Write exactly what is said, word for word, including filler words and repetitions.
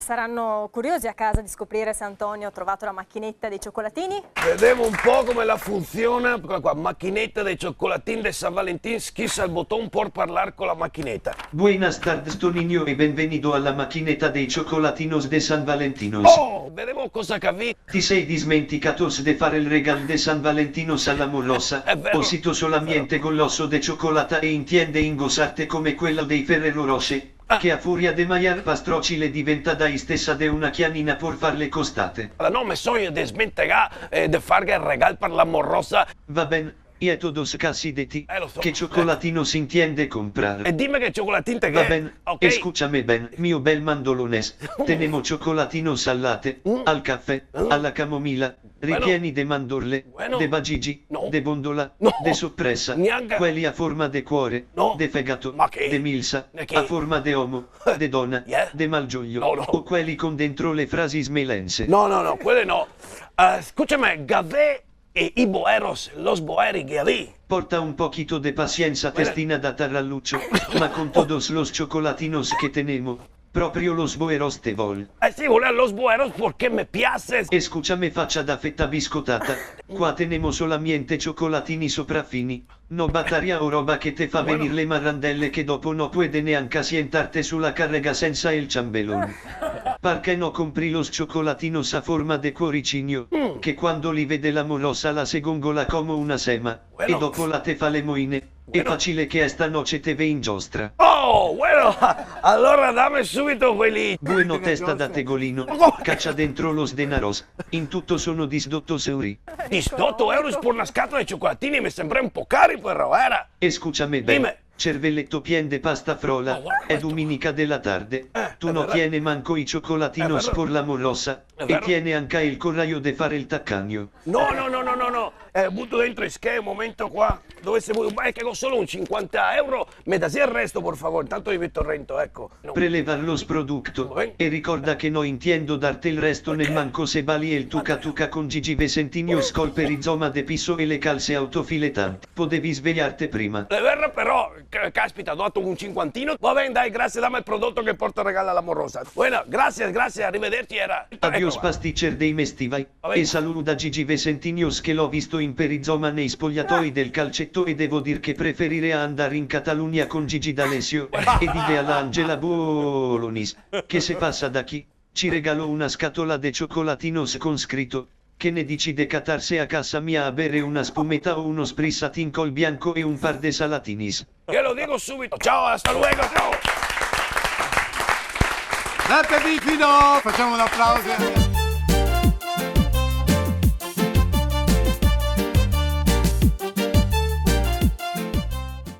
Saranno curiosi a casa di scoprire se Antonio ha trovato la macchinetta dei cioccolatini. Vedemo un po' come la funziona. Eccola qua, macchinetta dei cioccolatini de San Valentin, schissa el boton por parlar co la macchinetta. Buenas tardes, Toninho, e benvenido a la maquineta de chocolatinos de San Valentinos. Oh, vedemo cosa che avì. Ti sei dismenticatos de far el regal de San Valentinos a la morosa? È vero. Osito solamente goloso de chocolata e intiende ingosarte come quelo dei Ferrero Rocher, che a furia de maiar pastroci le diventa da istesa de una chianina por farle costate. Alora, no me sogno de smentegà, eh, de farghe el regal par la morosa. Va ben, i è todos casi de ti. Eh, lo so. Che chocolatino se intiende comprar? E dime che chocolatino te... Va ben, ok. Escúchame ben, mio bel mandolones. Tenemo chocolatinos al latte, al cafè, a la camomila, ripieni de mandorle, de bagigi, de bondola, de sopresa, queli a forma de cuore, de fegato, de milsa, a forma de omo, de dona, de malgioglio, o queli con dentro le frasi smelense. No, no, no, quele no. Eh, scúchame, gavè e i boeros, los boeri che avì. Porta un poquito de paciencia, testina da tarallucho, ma con todos los chocolatinos que tenemo, proprio los boeros te vol. Eh sì, volea los boeros parché me piases. Escúchame, facia da feta biscotata, qua tenemo solamente chocolatini soprafini, no bataria o roba che te fa venir le marandele che dopo no puede neanca sientarte su la carega sensa el ciambelon. Parché no compri los chocolatinos a forma de cuoricino, che quando li vede la morosa la se gongola como una sema, e dopo la te fa le moine, e facile che esta noce te ve in giostra. Oh, bueno, alora dame subito quei. Bueno, testa da tegolino, cacia dentro los denaros, in tuto sono disdotos euri. Disdoto euros por na scatola de chocolatini, me sembra un po' cari però, era. Escúchame ben. Dime. Cerveleto pien de pasta frola, è dominica de la tarde, tu no tiene manco i chocolatinos por la morosa, e tiene anca el corajo de far el tacagno. No, no, no, no, no, no. Eh, buto dentro i schei un momento qua. Dove se vuoi? Ma è che go solo un cinquanta euro, me dasi el resto, por favor, tanto li meto rento, eco. Prelevar los producto, e ricorda che no intiendo darte el resto, nemanco se bali el tuca tuca con Gigi Vesentinios col perizoma de piso e le calse autofiletanti. Podevi svegliarte prima. È vero, però, ca-, caspita, go dato un cinquantino. Va ben, dai, grasie, dame el prodoto che porto regalo a la morosa. Bueno, grasie, grasie, arrivederci, era. Adios, eco qua. Pasticer dei me stivai. Va ben. E saluda Gigi Vesentinios che l'ho visto in perizoma nei spogliatoi del calceto e devo dir che preferirea andar in Catalunya con Gigi D'Alessio e dire a la Angela Bolonis che se pasa da chi ci regalo una scatola de chocolatinos con scrito: "Che ne dici de catarse a casa mia a bere una spumeta o uno sprissatin col bianco e un par de salatinis?" Io lo dico subito. Ciao, hasta luego, ciao. Beppe Bifido, facciamo un applauso.